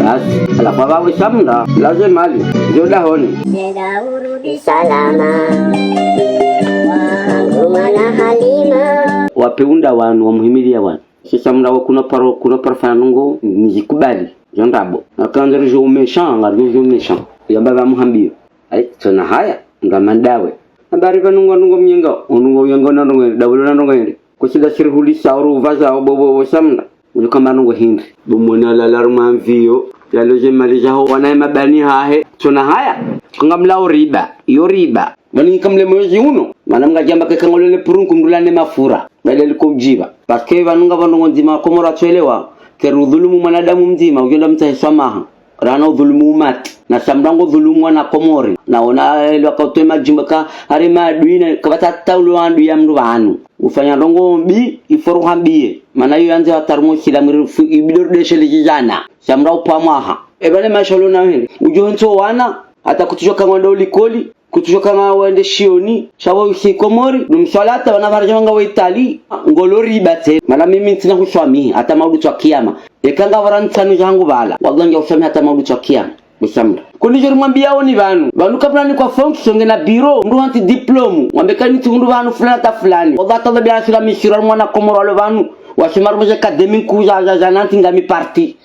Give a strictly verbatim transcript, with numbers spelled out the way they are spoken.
Asi, halafu apvawe Shamra, laze mali, zo dahoni. Nenda urudi salama, wangu mwana Halima. Wape unda wanu, wamuhimilia wanu. Sha Shamra we kuna paro, kuna paro fanya ndrongo, nizikubali, zo ndrabo. Na kanzo rijo méchant, ngarijo méchant. Yamba pvamuhambio. Ayi, tsona haya, ndo mandawe. Habari pvanu ngwa ndrongo mnyenga, undrongo mnyenga na ndrongo, dabulo na ndrongo yende. Kushinda shirihulisa, oru uvaza, obo, bo, bo, Shamra. Ujo kamba ndrongo hindri. Bo mwana lala harumwa mvio, yaloze mali zaho, wana ye mabani hahe. Tsona haya, kanga mlao riba, yo riba. Pvanu nyi kamle mwezi unu, mana mngajamba ke kangolele purunku mdrula ne mafura. Bale liko ujiba. Parce que pvanu ngapvo ndrongo ndzima Komori watsuelewa, ke rudhulumu mwanadamu mdzima, ujo enda mtsahe swamaha. Rana udhulumu umati. Na Shamra ngodhulumu wana Komori. Na ona elwa kautowe majimbo ka hari maadui na kapvatsa hata ulo adui ya mndru pvanu. Ufanya ndrongo mbi, ifo ruhambie. Mana iyo yandze hata harumwa Usilamu ri fu-, ibidi rudeshe lijijana. Shamra upvamwaha. Epvale maesha ulo nayo hindri. Ujo ntso wana, hata kutsujo kanga wende likoli, kutsujo kanga wende shioni, sha wo usi Komori, ndo mswalata, wana pvaraja wanga wa Itali, ngolo riba tse. Mana mimi ntsina huswamihi, hata maudu tswa kiyama. Eka ngapvo ra ntsanu zangu pvala, wallahi ntsina huswamihi hata maudu tswa kiyama. Bo Shamra. Kunijo rimwambiao ni pvanu. Pvanu kapvulani kwa fonction ngena bureau, mndru hantsi diplôme. Wambe kani tsi mndru pvanu fulani hata fulani. Wallahi hata pvwa biashara mishira mwana Komori walo pvanu. Washema harumwa ze académie nkuu za, za, za nanti ngami parti.